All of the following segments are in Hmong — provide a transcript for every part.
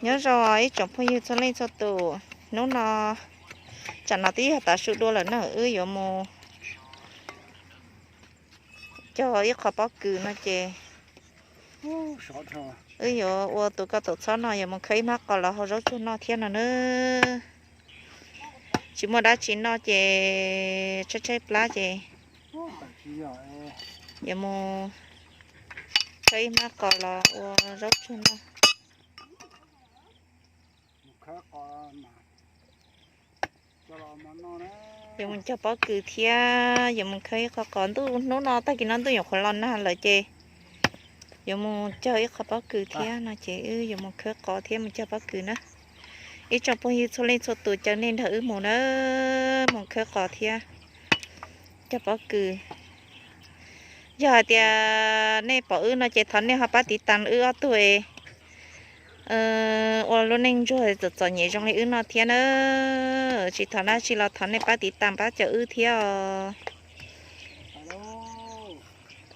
Nyob zoo ib tsoom phooj ywg txhua leej txhua tus, hnub no tsam no twb yog tav su dua lawm na, wb yuav mus cog ib qho pob kws no ces wb yuav ua tus koj tus txhob no yuav mus khawb ib hmab qos los hau zaub tsuag noj thiab no na. Tsis muaj dab tsi noj ces tshaib tshaib plab ces yuav mus khawb ib hmab qos los ua zaub tsuag noj. Yuav mus cog pob kws thiab yuav mus khawb ib qho qos. Ntuj hnub no tag kis no ntuj nyuam qhuav los nag lawm ces yuav mus cog ib qho pob kws thiab no ces wb yuav mus khawb qos thiab mus cog pob kws na. Ib tsoom phooj ywg txhua leej txhua tus caw nej nrog wb mus na, mus khawb qos thiab cog pob kws. Yog hais tias nej pom wb no ces thov nej ho pab tiv tas wb ob tug ua lub neej ntsuag txom txom nyem zoo li wb no thiab na. Tsis thov dab tsi los thov nej pab tiv tas pab caw wb thiab os.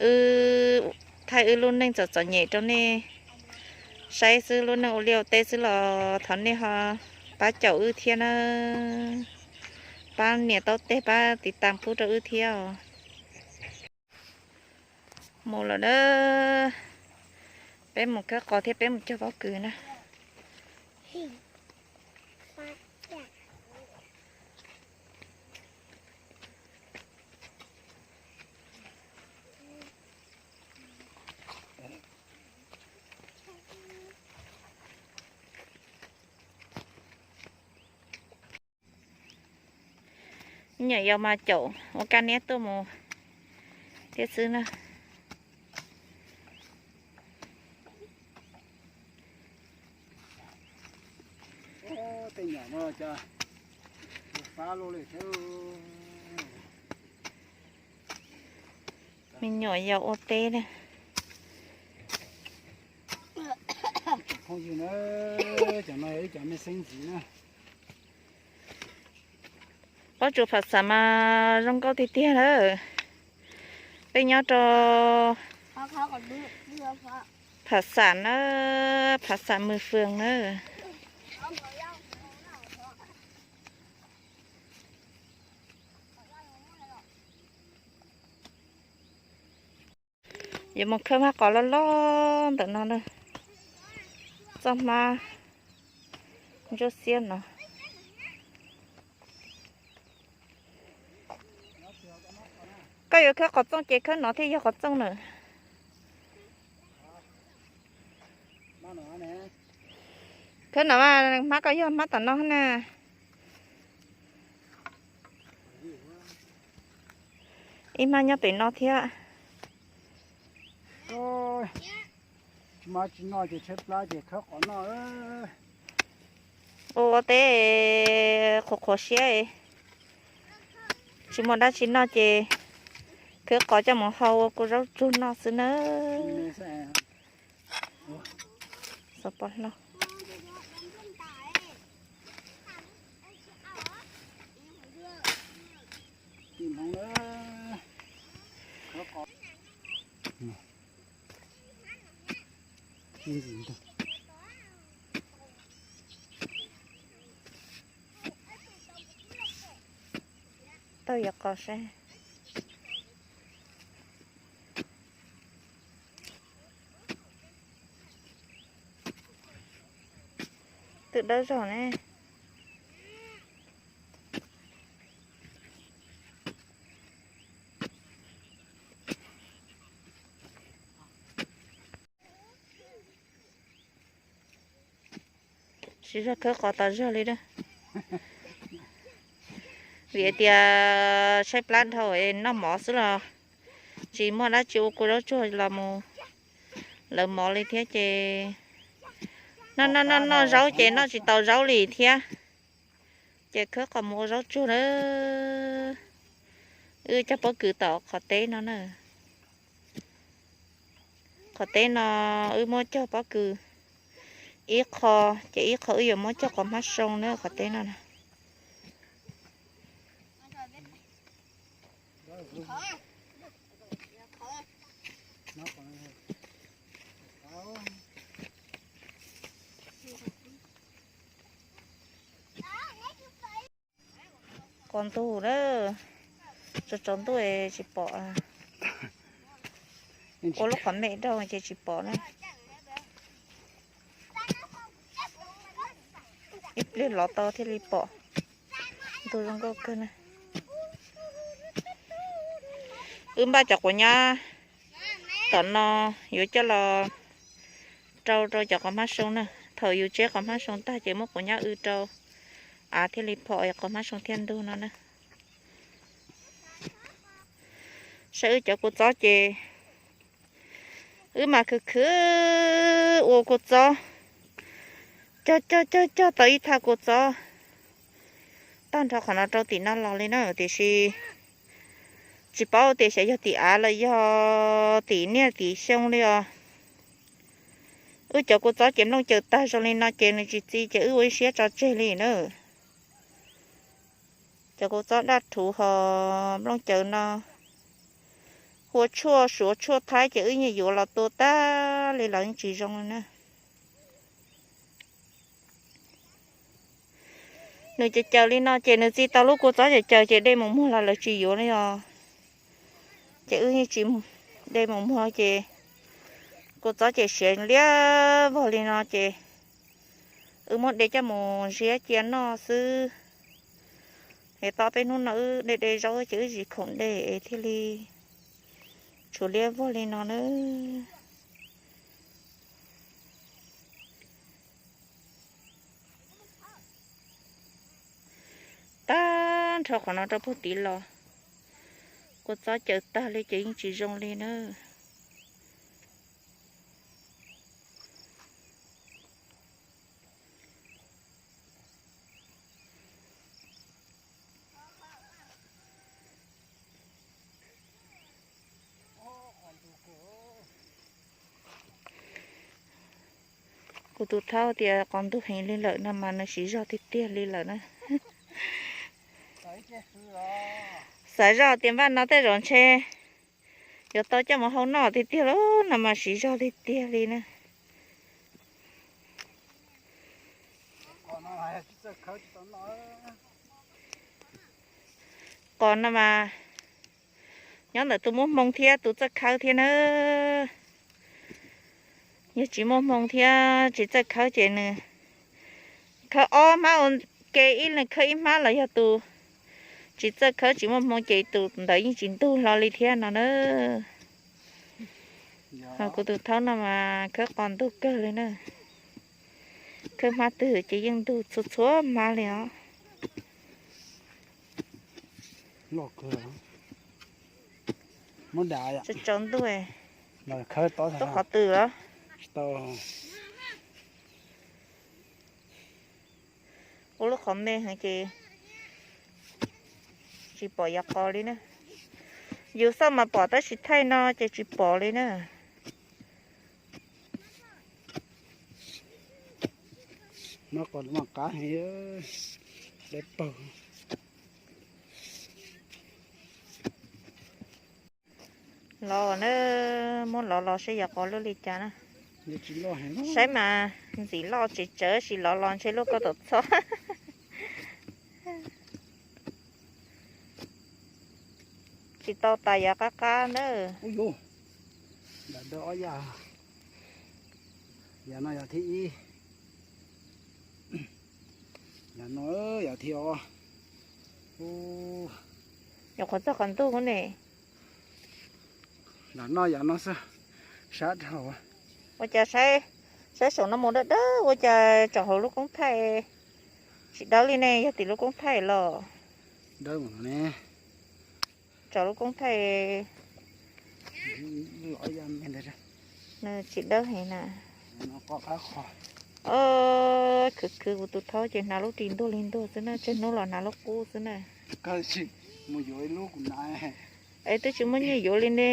Wb thaij wb lub neej txom txom nyem rau nej saib xwb, lub neej ua liaj ua teb xwb los thov nej ho pab caum wb thiab na. Pab nias taub teg pab tiv tas pub rau wb thiab os. Mus lawm na, peb mus khawb qos thiab peb mus cog pob kws na. Nyuam yaus mas caum ua kaj niab tuaj mus thiab xwb na. Me nyuam yaus ua teb na. Pob tsuas Phav Xam mas zoo nkauj tiag tiag na. Peb nyob rau Phav Xam na, Phav Xam Mws Fwm na. Yuav mus khawb hmab qos loj loj ntawm no na, txoj hmab ntsuab xiab no. Koj yuav khawb qos txooj ces khawb no thiaj yog qos txooj na. Khawb no mas hmab koj yog hmab tom no na. Ib hmab nyob pem no thiab. Tsis muaj dab tsi noj ces tshaib plab ces khawb qos noj. Ua teb qhuav qhuav siab, tsis muaj dab tsi noj ces khawb qos coj mus hau ua kuv zaub tsuag noj xwb nawb. Xov pos hlo. Tau yuav qos saib. Twb dawb zog ne. Tsis zog khawb qos tas zog li na. Vim tias tshaib plab dhau, noj mov xwb los tsis muaj dab tsi ua kuv zaub tsuag los mus lawv mov li thiab ces noj noj noj noj zaub ces noj tsis tau zaub li thiab. Ces khawb qos mus ua zaub tsuag na. Wb cog pob kws tom qhov teb no na. Qhov teb no wb muab cog pob kws ib qho, ces ib qho wb yuav muab cog qos hmab soo na qhov teb no na. Pom ntug na, tsaus tsaus ntuj tsis pom. Ua lub qhov me dhau ces tsis pom na. Ib pliag lov tau thiaj li pom. Ntug zoo nkauj kawg na. Wb npaj cov quav nyab tom no yuav coj los rau rau cov qos hmab soo na. Thaum yus tseb qos hmab soo tag ces muab quav nyab wb rau, av thiaj li phom, qos hmab soo thiaj ntug no na. Saib wb cov kua txob ces wb mas khwv khwv ua kua txob, cog cog cog cog tau ib thaj kua txob tag nrho qhov no rau tim no los li na, tiam sis tsis paub tias xyov yog tim av los yog tim niaj tim xyoo li os. Wb cov kua txob ces nplooj caws tag zoo li no ces nws tsis txi ces wb ua ib siab tso tseg li na. Cov kua txob daj rhuv ho nplooj caws no, hu ua tshuaj Suav tshuaj Thaib ces wb yeej yuav los tua tag li los yeej tsis zoo li na. Nws caws caws li no ces nws txi tau lub kua txob caws caws ces dej mus muag los lawv tsis yuav li os. Ces wb yeej tsis de mus muag ces kua txob ces siav liab vog li no ces wb muab de coj mus ziab cia noj xwb. Es tau peb hnub no wb de de zaub ces wb tsis khoom de es thiaj li tshuav liab vog li no na. Tag nrho qhov no rau puag tid los, kua txob caws tag li ces yeej tsis zoo li na. Kuv tus thaub tias qos ntug heev li lawm no mas nws siv zog tiag tiag li lawm na. Xav zoj tias npaj no tej zaum ntshe yuav tau coj mus hau noj tiag tiag lawm no mas siv zog tiag tiag li na. Qos no mas nyob ntawm tus muaj hmoo thiab tus txawj khawb thiab na. Yog tsis muaj hmoo thiab tsis txawj khawb ces nws khawb ob hmab ua ke, ib leeg khawb ib hmab los yog tus tsis txawj khawb tsis muaj hmoo ces tus ntawd yeej tsis ntug hlo li thiab no na. Ho kuv tus thaub no mas khawb qos ntug kawg li na. Khawb hmab twg ces yeej ntug txhua txhua hmab li os. Tsaus ntuj, tub qhov twg los. Ua lub qhov me heev ces tsis pom yav qos li na. Yus xauj mas pom tab sis thaij no ces tsis pom li na. Los na, muab lov los saib yav qos lub li cas na. Saib mas ntxim loj tsis tsawv sis lov los ntshe lub koj tom txhob. Tsis tau tas yav qab qab na. Yav no yav thib ib, yav no yav thib ob. Nyuam qhuav txog qhov ntuj ne. Lam noj yav no xwb, sab dhau. Ua cas saib, saib saum no mus dawb dawb ua cas tsom hauv lub koob thaij tsis dawb li ne, yog tim lub koob thaij los. Tsom lub koob thaij tsis dawb heev na. Khwv khwv kuv tus thaub ces hnav lub ris ntuag li ntuag xwb na, tsawg hnub los hnav lub qub xwb na. Es twb tsis muaj nyiaj yuav li ne.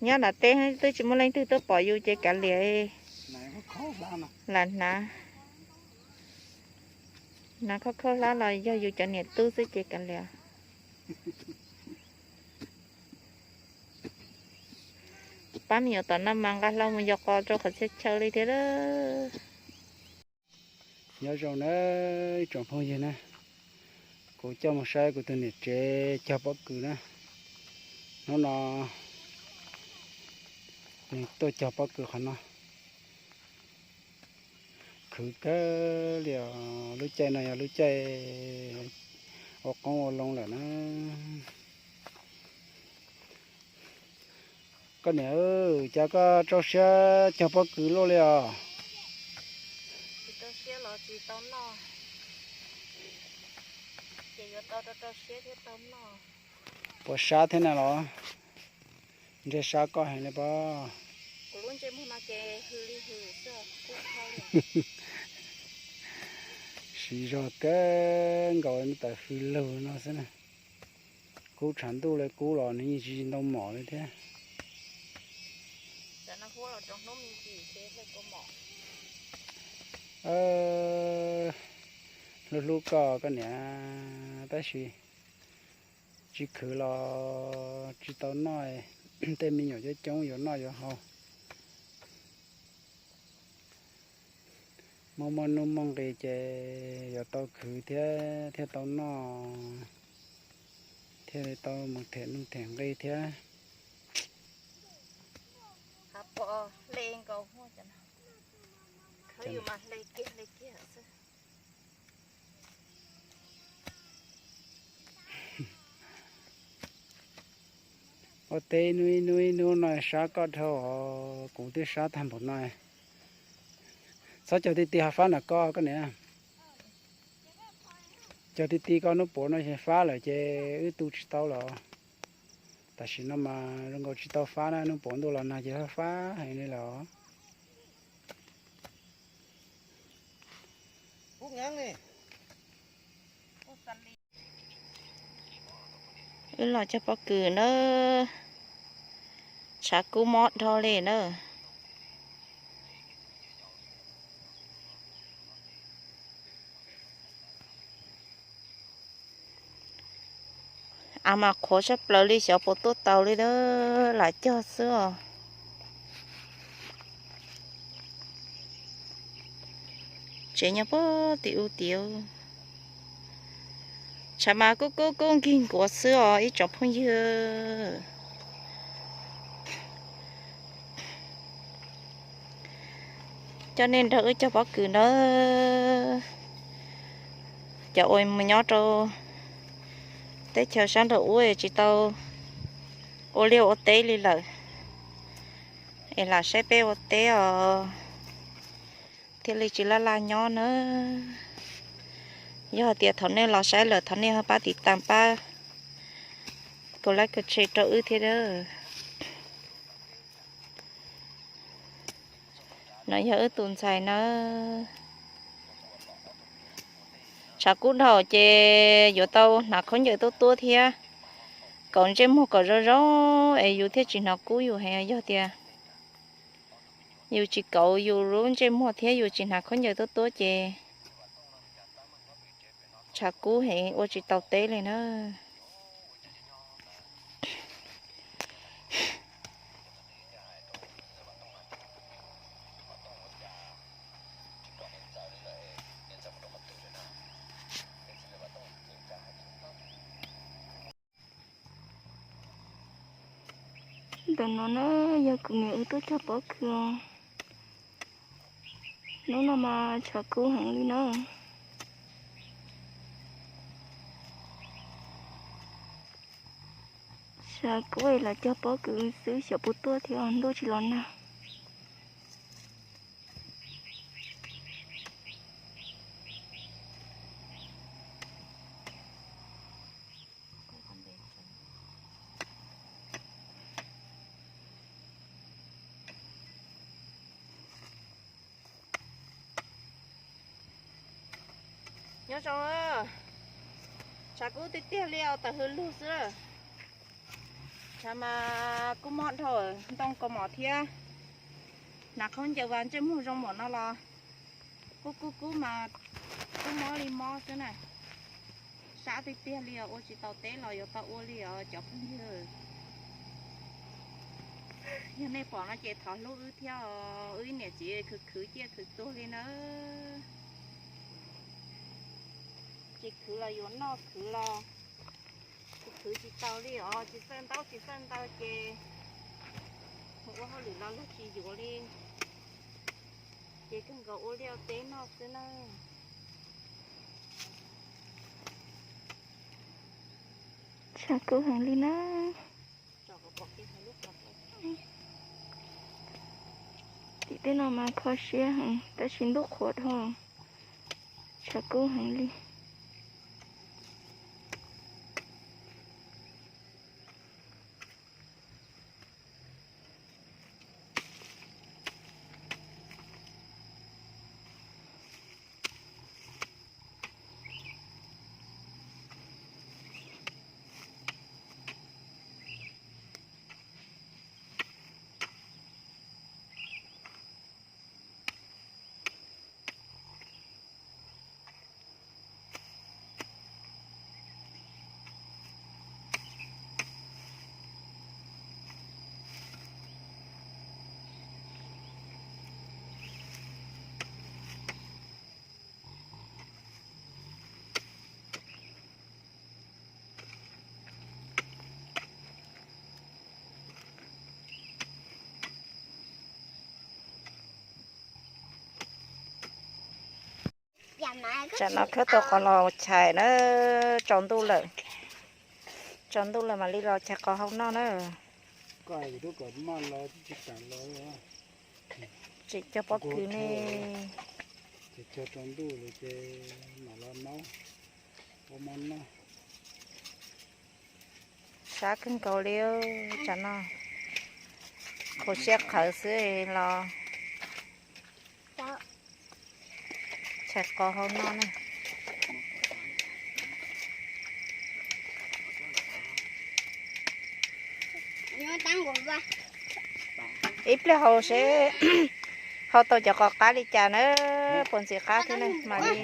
Nyob nram teb twb tsis muaj leej twg tuaj pom yus ces kav liam, lam hnav. Hnav khaub khaub hlab los yog yus cov niam tub xwb ces kav liam. Pab me nyuam tom no mas nqa hlau mus yos qos rau qhov txhia chaw li thiab lawm. Nyob zoo na ib tsoom phooj ywg na, kuv coj mus saib kuv tus niam tsev cog pob kws na. Hnub no nws tuaj cog pob kws qhov no. Khwv kawg li os, lub caij no yog lub caij ua qoob ua loo lawm na. Koj niam, cas koj rau siab cog pob kws luaj li os? Puas sab thiab na los? Ntshe sab koj heev li pob. Siv zog kawg nkaus tawm hws lug no xwb na. Kub tshav ntuj li kub los nws yeej tsis ntau mom li thiab. Hlub hlub koj koj niam, tab sis tsis khwv los tsis tau noj, tej me nyuam coob coob yuav noj yuav haus. Muaj muaj nuj muaj nqis ces yuav tau khwv thiab thiaj tau noj, thiaj li tau mus them nuj them nqi thiab. Ua teb ib hnub ib hnub ib hnub no sab koj dhau os, kuv twb sab tag npaum no. Txhob cog ti ti ho fab ntawm koj koj niam. Cog ti ti koj hnub puav no ces fab lawm ces wb tu tsis tau lawm. Tam sim no mas zoo nkaus tsis tau fab na, hnub puav ntuj los nag ces fab heev li lawm. Wb los cog pob kws na, tshav kub mob dhau li na. Av mas qhuav tshaj plaws li, xyov puas tuaj tau li, lam cog xwb os. Tsev nyob puag tim ub tid, tshav mas kub kub kub nkig nkuav xwb os ib tsoom phooj ywg. Coj nej nrog wb cog pob kws nawb. Cov uas mus nyob rau teb chaws sab nraum ub tsis tau ua liaj ua teb li lawm, es lam saib peb ua teb os, thiaj li tsis laj laj nyob na. Yog hais tias thaum nej los saib lawm thov nej ho pab tiv tas pab kuv like share rau wb thiab. No yog wb tus ntxhais na. Tshav kub dhau ces yuav tau hnav khaub ncaws tuab tuab thiab, kaus ntsej muag kom zoo zoo es yus thiaj tsis hnov kub yus heev. Yog tias yus tsis kaus yus lub ntsej muag thiab yus tsis hnav khaub ncaws tuab tuab ces tshav kub heev ua tsis tau teb li na. Ntawm no na yog kuv niam wb tuaj cog pob kws os. Hnub no mas tshav kub heev li na. Tshav kub es lam cog pob kws xwb xyov puas tuaj thiab ntuj tsis los nag. Nyob zoo, tshav kub tiag tiag li os, tawm hws lug xwb. Tshav mas kub mob dhau, ntoo kaus mom thiab. Hnav khaub ncaws vas ntsej muag zoo npaum no los kub kub kub mas kub mob li mob xwb na. Sab tiag tiag li os, ua tsis tau teb los yuav tau ua li os cov phooj ywg. Yog nej pom no ces thov hlub wb thiab os, wb ib niam txiv khwv khwv ciaj khwv tuag li na. Tsis khwv los yuav noj, khwv los kuv khwv tsis tau li os, tsis txawj ntaub tsis txawj ntawv ces mus ua hauj lwm los luag tsis yuav li, ces kawg nkaus ua liaj ua teb noj xwb na. Tshav kub heev li na. Tim tej no mas kho siab heev tab sis ntuj qhuav dhau, tshav kub heev li. Tsam no khawb tau qos los chais na, tsaus ntuj lawm. Tsaus ntuj lawm mam li los chais qos hau noj na. Tseem cog pob kws ne. Sab kawg nkaus li, tsam no khuv siab qhawv xwb los chais qos hau noj na. Ib pliag hau seb hau tau cov qos qab li cas na, puas ntxim qab thiab na, mam li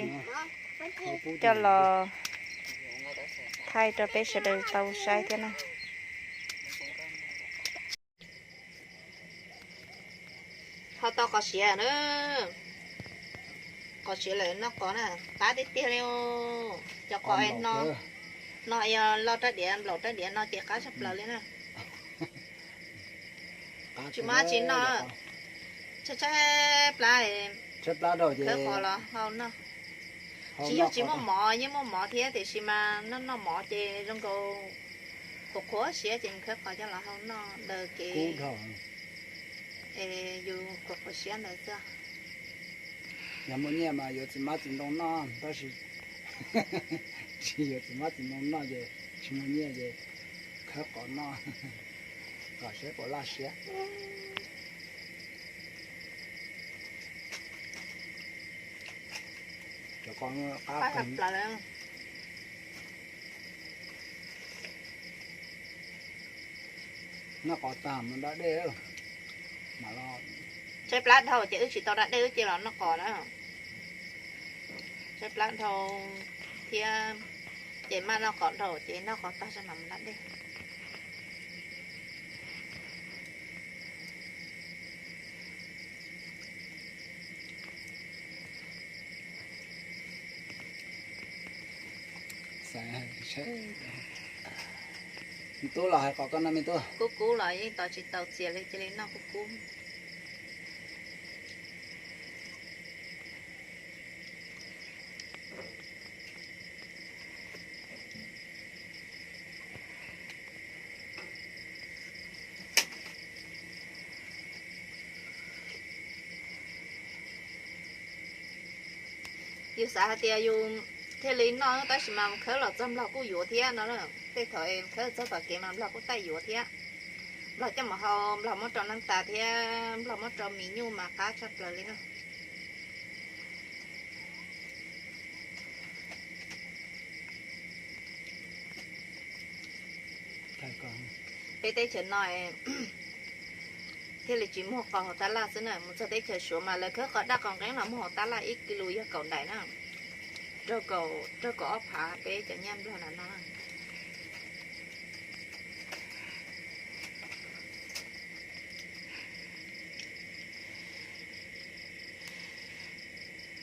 coj los thaij rau peb sawv daws tau saib thiab na. Hau tau qos siav na, qos siav lawm noj qos na, qab tiag tiag li. Cov qos no yog loj rab diav nplaum rab diav no ces qab tshaj plaws li na. Tsis muaj dab tsi noj, tshaib tshaib plab, khawb qos los hau noj. Tsis yog tsis muaj mov, yeej muaj mov thiab tiam sis mas noj noj mov ces zoo nkaus qhuav qhuav siav ces khawb qos coj los hau noj daws kev es yus qhuav qhuav siab ntawd xwb. Yog muaj nyiaj mas yuav txiv mab txiv ntoo noj tab sis tsis yuav txiv mab txiv ntoo noj ces tsis muaj nyiaj ces khawb qos noj kom saib puas laj siab. Cov qos qab plaws. Noj qos tag mus da dej. Tshaib plab dhau ces wb tsis tau da dej, wb cia los noj qos na. Tshaib plab dhau thiab ces maj noj qos dhau ces noj qos tag sawv ntxov mus da dej. Me tub los hais qos koj no me tub. Kub kub los yeej tos tsis tau txias li, cia li noj kub kub. Yus xav hais tias yus thiaj li noj tab sis mas khawb los txog nplog kuj yuav thiab no. Tej thaum khawb txog tom kev mas nplog kuj taij yuav thiab. Nplog coj mus hau, nplog muab rau neeb tas thiab nplog muab rau mis nyuj mas qab tshaj plaws li na. Peb teb chaws no thiaj li tsis muaj qos hauv tab laj xwb na, mus txog teb chaws Suav mas lawv khawb qos daj qos nqeeb los muaj hauv tab laj ib ki lus yog kaum daim na, raug kaum, raug kaum ob phav peb cov nyiaj nplog na no.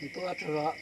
Nws tuaj tsaug zog.